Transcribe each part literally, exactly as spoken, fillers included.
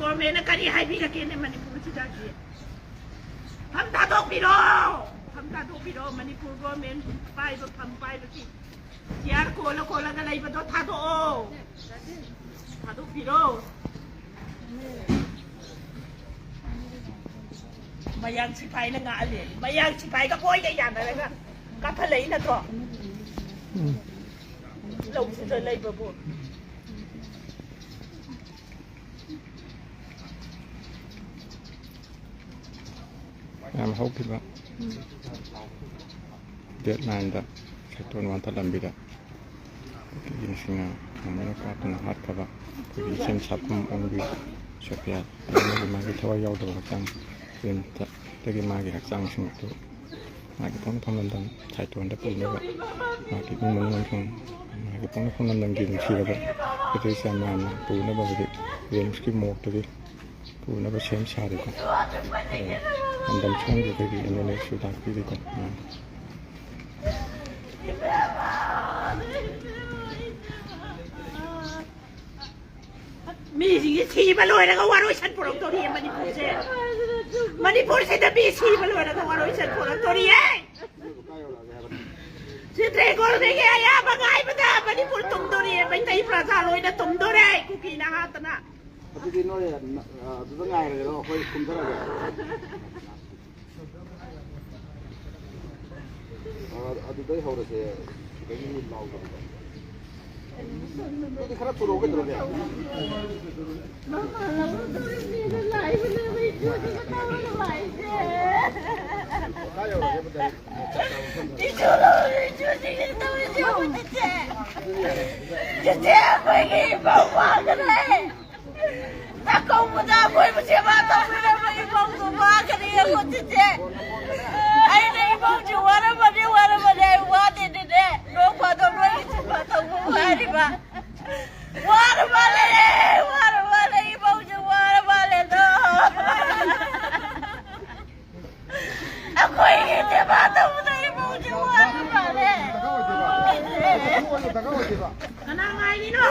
ꯒꯣꯔꯃꯦꯟꯅ ꯀꯔꯤ ꯍꯥꯏꯕꯤꯔꯛꯀꯦꯅꯦ ꯃꯅꯤꯄꯨꯔꯁꯤꯗ ꯍꯧꯖꯤꯛ? ꯐꯝ ꯊꯥꯗꯣꯛꯄꯤꯔꯣ, ꯐꯝ ꯊꯥꯗꯣꯛꯄꯤꯔꯣ꯫ ꯃꯅꯤꯄꯨꯔ ꯒꯣꯔꯃꯦꯟ ꯄꯥꯏꯕ, ꯐꯝ ꯄꯥꯏꯕꯒꯤ ꯆꯤꯌꯥꯔ ꯀꯣꯜꯂ ꯀꯣꯜꯂꯒ ꯂꯩꯕꯗꯣ ꯊꯥꯗꯣꯛꯑꯣ, ꯊꯥꯗꯣꯛꯄꯤꯔꯣ꯫ ꯃꯌꯥꯡ ꯁꯤꯐꯥꯏꯅ ꯉꯥꯛꯍꯜꯂꯦ꯫ ꯃꯌꯥꯡ ꯁꯤꯐꯥꯏꯒ ꯃꯣꯏꯒ ꯌꯥꯅꯔꯒ ꯀꯥꯞꯍꯜꯂꯛꯏ ꯅꯠꯇ꯭ꯔꯣ? ꯎꯝ꯫ ꯂꯧꯁꯤꯗ ꯂꯩꯕꯕꯨ꯫ ꯌꯥꯝ ꯍꯧꯈꯤꯕ ꯗꯦꯠ ꯅꯥꯏꯟꯗ ꯁꯦꯛꯇꯣꯟ ꯋꯥꯟꯊ ꯂꯝꯕꯤꯗ ꯀꯨꯀꯤꯁꯤꯡꯅ ꯅꯣꯡꯃꯩꯅ ꯀꯥꯞꯇꯨꯅ ꯍꯥꯠꯈ꯭ꯔꯕ ꯑꯩꯈꯣꯏꯒꯤ ꯏꯆꯦꯝ ꯁꯥꯐꯝ ꯑꯣꯡꯕꯤ ꯁꯣꯐꯤꯌꯥ, ꯃꯥꯒꯤ, ꯃꯥꯒꯤ ꯊꯋꯥꯏ ꯌꯥꯎꯗꯕ ꯍꯛꯆꯥꯡ ꯄ꯭ꯔꯦꯝꯇꯒꯤ ꯃꯥꯒꯤ ꯍꯛꯆꯥꯡꯁꯤꯡ ꯑꯗꯨ ꯃꯥꯒꯤ ꯄꯣꯛꯅꯐꯝ ꯂꯝꯗꯝ ꯁꯥꯏꯇꯣꯟꯗ ꯄꯨꯅꯕ, ꯃꯥꯒꯤ ꯏꯃꯨꯡ ꯃꯅꯨꯡ ꯑꯃꯁꯨꯡ ꯃꯥꯒꯤ ꯄꯣꯛꯅꯐꯝ ꯂꯝꯗꯝꯒꯤ ꯅꯨꯡꯁꯤꯔꯕ ꯏꯇꯩ ꯏꯆꯥ ꯃꯌꯥꯝꯅ ꯄꯨꯅꯕ ꯍꯧꯖꯤꯛ ꯔꯤꯝꯁꯀꯤ ꯃꯣꯔꯒꯇꯒꯤ ꯄꯨꯅꯕ ꯁꯦꯝ ꯁꯥꯔꯤꯀꯣ꯫ ꯑꯗꯣ ꯂꯝꯗꯝ ꯁꯣꯝꯒꯤ ꯑꯩꯈꯣꯏꯒꯤ ꯑꯦꯝ ꯑꯦꯜ ꯑꯦꯁꯨ ꯂꯥꯛꯄꯤꯔꯤꯀꯣ꯫ ꯎꯝ꯫ ꯃꯤꯁꯤꯡꯁꯦ ꯁꯤꯕ ꯂꯣꯏꯔꯒ ꯋꯥꯔꯣꯏ ꯁꯟ ꯄꯨꯔꯛꯇꯣꯔꯤꯌꯦ ꯃꯅꯤꯄꯨꯔꯁꯦ꯫ ꯃꯅꯤꯄꯨꯔꯁꯤꯗ ꯃꯤ ꯁꯤꯕ ꯂꯣꯏꯔꯒ ꯋꯥꯔꯣꯏ ꯁꯟ ꯄꯨꯔꯛꯇꯣꯔꯤꯌꯦ꯫ ꯁꯤꯇ꯭ꯔꯦ ꯒꯣꯔꯃꯦꯟꯒꯤ ꯑꯌꯥꯕ ꯉꯥꯏꯕꯗ ꯃꯅꯤꯄꯨꯔ ꯇꯨꯝꯗꯣꯔꯤꯌꯦ꯫ ꯃꯩꯇꯩ ꯄ꯭ꯔꯖꯥ ꯂꯣꯏꯅ ꯇꯨꯝꯗꯣꯔꯦ ꯀꯨꯀꯤꯅ ꯍꯥꯠꯇꯅ꯫ ꯑꯗꯨꯗꯤ ꯅꯣꯏ, ꯑ, ꯑꯗꯨꯗ ꯉꯥꯏꯔꯒꯦꯔꯣ? ꯑꯩꯈꯣꯏ ꯀꯨꯝꯊꯔꯒꯦ꯫ ꯑ, ꯑꯗꯨꯗꯩ ꯍꯧꯔꯁꯦ꯫ ꯁꯤꯗꯒꯤ ꯂꯥꯎꯗꯕꯗꯣ꯫ ꯑꯗꯨꯗꯤ ꯈꯔ ꯊꯨꯔꯛꯑꯣ ꯀꯩꯗꯧꯔꯒꯦ? ꯀꯥꯏ ꯌꯧꯔꯒꯦ ꯕꯖꯥꯔ? ꯆꯤꯆꯦ, ꯑꯩꯈꯣꯏꯒꯤ ꯏꯃꯧ ꯃꯥꯡꯈ꯭ꯔꯦ꯫ ꯆꯥꯛꯀꯧꯕꯗ ꯑꯩꯈꯣꯏꯕꯨ ꯁꯦꯕꯥ ꯇꯧꯕꯤꯔꯝꯕ ꯏꯃꯧꯗꯨ ꯃꯥꯡꯈ꯭ꯔꯦ, ꯌꯦꯡꯉꯣ ꯆꯤꯆꯦ꯫ ꯑꯩꯅ ꯏꯃꯧꯁꯤ ꯋꯥꯔꯝꯃꯅꯤ, ꯋꯥꯔꯝꯃꯅꯤ, ꯑꯩ ꯋꯥꯗꯦꯅꯦ꯫ ꯅꯣꯡ ꯐꯥꯗꯣꯛ ꯅꯣꯏꯒꯤ ꯁꯦꯕꯥ ꯇꯧꯕꯕꯨ ꯍꯥꯏꯔꯤꯕ꯫ ꯋꯥꯔ ꯃꯥꯜꯂꯦ, ꯋꯥꯔ ꯃꯥꯜꯂꯦ, ꯏꯃꯧꯁꯦ ꯋꯥꯔ ꯃꯥꯜꯂꯦꯗꯣ꯫ ꯑꯩꯈꯣꯏꯒꯤ ꯁꯦꯕꯥ ꯇꯧꯕꯗ ꯏꯃꯧꯁꯦ ꯋꯥꯔ ꯃꯥꯜꯂꯦ꯫ ꯀꯅꯥ ꯉꯥꯏꯔꯤꯅꯣ?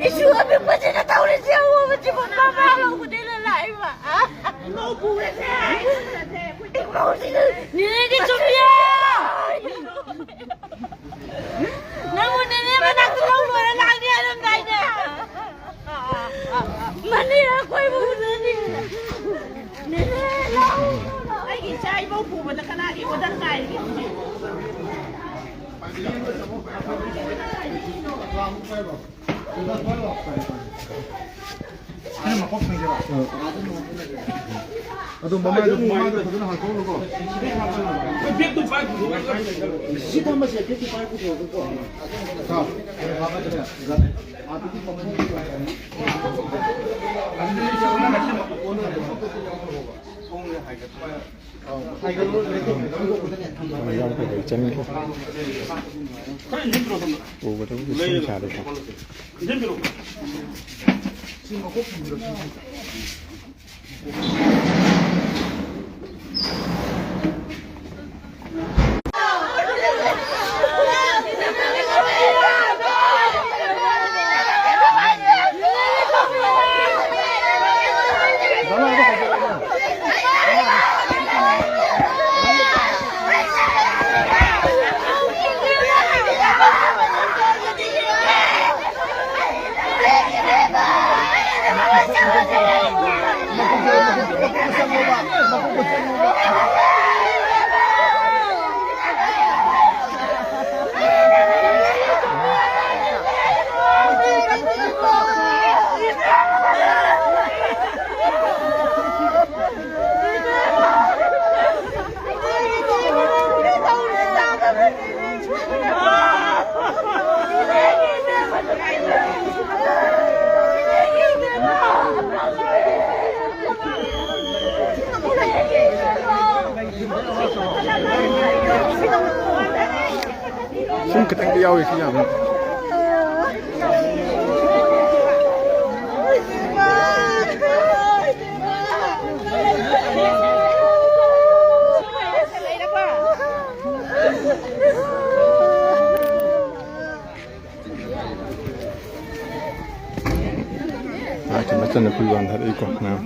ꯏꯁꯨ ꯑꯄꯤꯛꯄꯁꯤꯅ ꯇꯧꯔꯤꯁꯦ ꯑꯋꯣꯏꯕꯁꯤꯕꯨ ꯃꯃꯥ ꯂꯧꯕꯗ ꯅꯦꯅꯦꯗꯤ ꯆꯨꯝꯃꯤꯌꯦ! ꯅꯪꯕꯨ ꯅꯦꯅꯦ ꯃꯅꯥꯛꯇ ꯂꯧ ꯂꯣꯏꯔ ꯂꯥꯛꯅꯤ ꯍꯥꯏꯔꯝꯗꯥꯏꯅꯦ? ꯃꯅꯦ ꯑꯩꯈꯣꯏꯕꯨ ꯎꯅꯅꯤ꯫ ꯅꯦꯅꯦ ꯂꯧ! ꯑꯩꯒꯤ ꯏꯆꯥ ꯏꯃꯧ ꯄꯨꯕꯗ ꯀꯅꯥꯒꯤ order ꯉꯥꯏꯔꯤꯒꯦ ꯍꯧꯖꯤꯛ? ꯑꯗꯨ ꯃꯃꯥꯏꯗꯣ, ꯃꯃꯥꯏꯗꯣ ꯐꯖꯅ ꯍꯥꯡꯇꯣꯛꯎꯅꯨꯀꯣ꯫ ꯁꯤ ꯊꯝꯃꯁꯦ, ꯕꯦꯒꯇꯨ ꯄꯥꯏꯔ ꯄꯨꯊꯣꯛꯑꯒꯀꯣ꯫ ꯌꯥꯝ ꯐꯖꯩ, ꯆꯪꯈ꯭ꯔꯦ꯫ ꯎꯕꯗꯕꯨ ꯁꯨꯝ ꯁꯥꯔꯦꯀꯣ꯫ ꯁꯨꯝ ꯈꯤꯇꯪꯗꯤ ꯌꯥꯎꯔꯤ ꯁꯤ ꯌꯥꯝꯅ꯫ ꯃꯍꯥꯛꯀꯤ ꯃꯆꯟꯅꯨꯄꯤ ꯋꯥꯟꯊꯔꯛꯏꯀꯣ ꯃꯌꯥꯝ꯫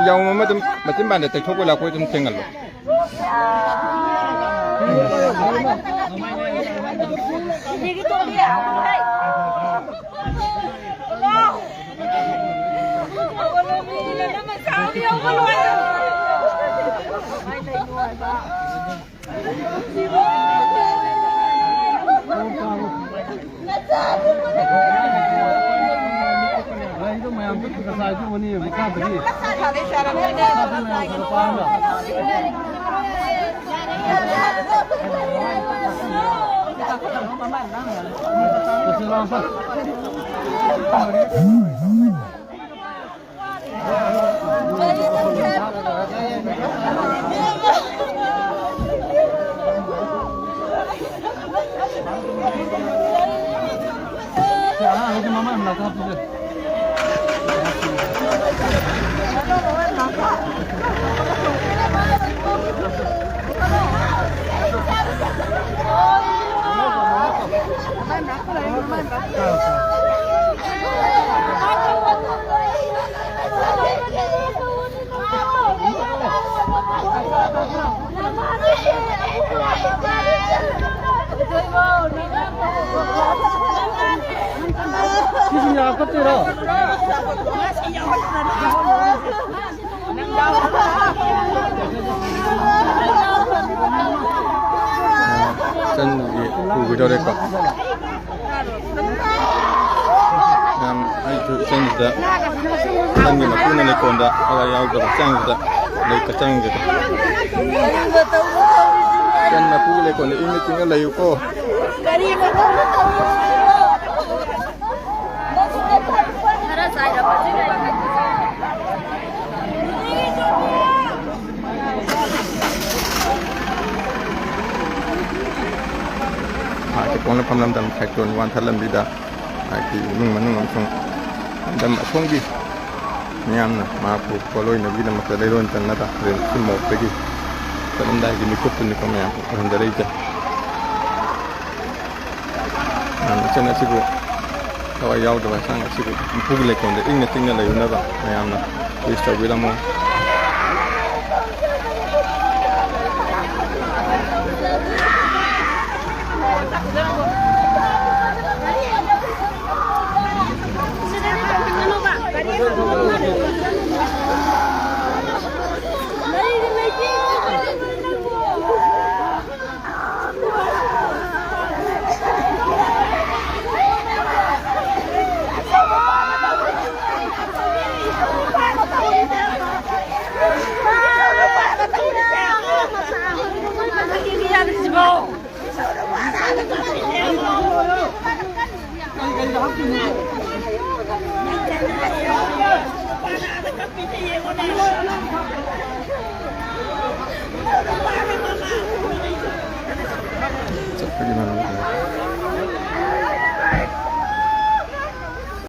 ꯌꯥꯎꯝ ꯑꯃ ꯑꯗꯨꯝ ꯃꯆꯤꯟ ꯄꯥꯟꯗ ꯇꯩꯊꯣꯛꯄ ꯂꯥꯛꯄ ꯑꯗꯨꯝ ꯊꯦꯡꯍꯜꯂꯣ꯫ ꯂꯩꯗꯣ ꯃꯌꯥꯝꯁꯨ ꯉꯁꯥꯏꯁꯨ ꯎꯅꯤ ꯃꯈꯥꯗꯒꯤ꯫ ꯃꯈꯥꯗ ꯃꯌꯥꯝ ꯈꯔ ꯄꯥꯔꯒ꯫ ꯆꯠꯁꯤ ꯂꯥꯎ, ꯁꯦ꯫ ꯁꯤꯁꯨ ꯌꯥꯔꯛꯀꯗꯣꯏꯔꯣ? ꯆꯟꯒꯤ ꯄꯨꯒꯗꯧꯔꯦꯀꯣ꯫ ꯌꯥꯝ ꯑꯩꯁꯨ ꯏꯆꯟꯁꯤꯗ ꯆꯟꯒꯤ ꯃꯄꯨꯅ ꯂꯩꯀꯣꯟꯗ ꯍꯋꯥꯏ ꯌꯥꯎꯗꯕ ꯆꯪꯁꯤꯗ ꯂꯩ ꯀꯆꯪꯁꯤꯗ꯫ ꯆꯟ ꯃꯄꯨꯒꯤ ꯂꯩꯀꯣꯟꯗ ꯏꯪꯅ ꯆꯤꯛꯅ ꯂꯩꯌꯨꯀꯣ꯫ ꯈꯔ ꯆꯥꯏꯔꯝꯕꯁꯤꯅ ꯑꯩꯅ ꯃꯍꯥꯛꯀꯤ ꯄꯣꯛꯅꯐꯝ ꯂꯝꯗꯝ ꯈꯥꯏꯇꯣꯟ ꯋꯥꯟꯊ ꯂꯝꯕꯤꯗ ꯃꯍꯥꯛꯀꯤ ꯏꯃꯨꯡ ꯃꯅꯨꯡ ꯑꯃꯁꯨꯡ ꯂꯝꯗꯝ ꯑꯁꯣꯝꯒꯤ ꯃꯤꯌꯥꯝꯅ ꯃꯍꯥꯛꯄꯨ ꯄꯣꯠꯂꯣꯏꯅꯕꯒꯤꯗꯃꯛꯇ ꯂꯩꯔꯣꯟ ꯆꯟꯅꯕ ꯔꯦꯜ ꯃꯣꯠꯇꯒꯤ ꯆꯠꯂꯝꯗꯥꯏꯒꯤ ꯃꯤꯀꯨꯞꯇꯨꯅꯤꯀꯣ ꯃꯌꯥꯝ ꯎꯍꯟꯖꯔꯛꯏꯁꯦ꯫ ꯃꯌꯥꯝ ꯏꯆꯟ ꯑꯁꯤꯕꯨ ꯊꯋꯥꯏ ꯌꯥꯎꯗꯕ ꯑꯉꯥꯡ ꯑꯁꯤꯕꯨ ꯃꯄꯨꯒꯤ ꯂꯩꯀꯣꯜꯗ ꯏꯪꯅ ꯆꯤꯛꯅ ꯂꯩꯔꯨꯅꯕ ꯃꯌꯥꯝꯅ ꯋꯤꯁ ꯇꯧꯕꯤꯔꯝꯃꯣ꯫